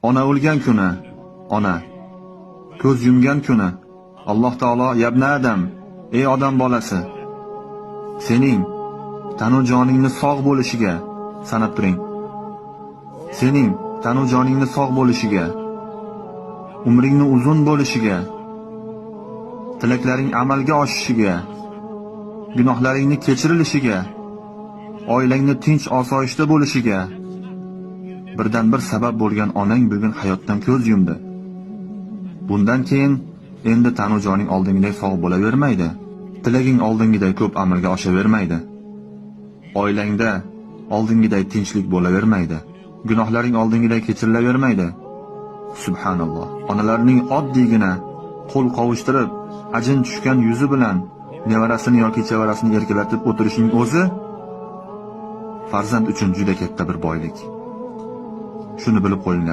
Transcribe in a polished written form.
Ona o'lgan kuni, ona ko'z yumgan kuni Alloh taolo yabna Adam, ey odam bolasi, sening tanu joningni sog' bo'lishiga sanab turing. Sening tanu joningni sog' bo'lishiga, umringni uzun bo'lishiga, tilaklaring amalga oshishiga, gunohlaringni kechirilishiga, oilangni tinch osoyishta bo'lishiga birdan bir sabab bo'lgan onang bugun hayotdan ko'z yumdi. Bundan keyin endi tanu joning oldingiday sog' bo'lavermaydi. Tilaging oldingiday ko'p amalga oshavermaydi. Oilangda oldingiday tinchlik bo'lavermaydi. Gunohlaring oldingiday kechirilavermaydi. Subhanalloh. Onalarning oddiygina qo'l qovushtirib, ajin tushgan yuzi bilan nevarasini yoki chevarasini erkalatib o'tirishining o'zi farzand uchun juda katta bir boylik. Shuni bilib qo'yinglar.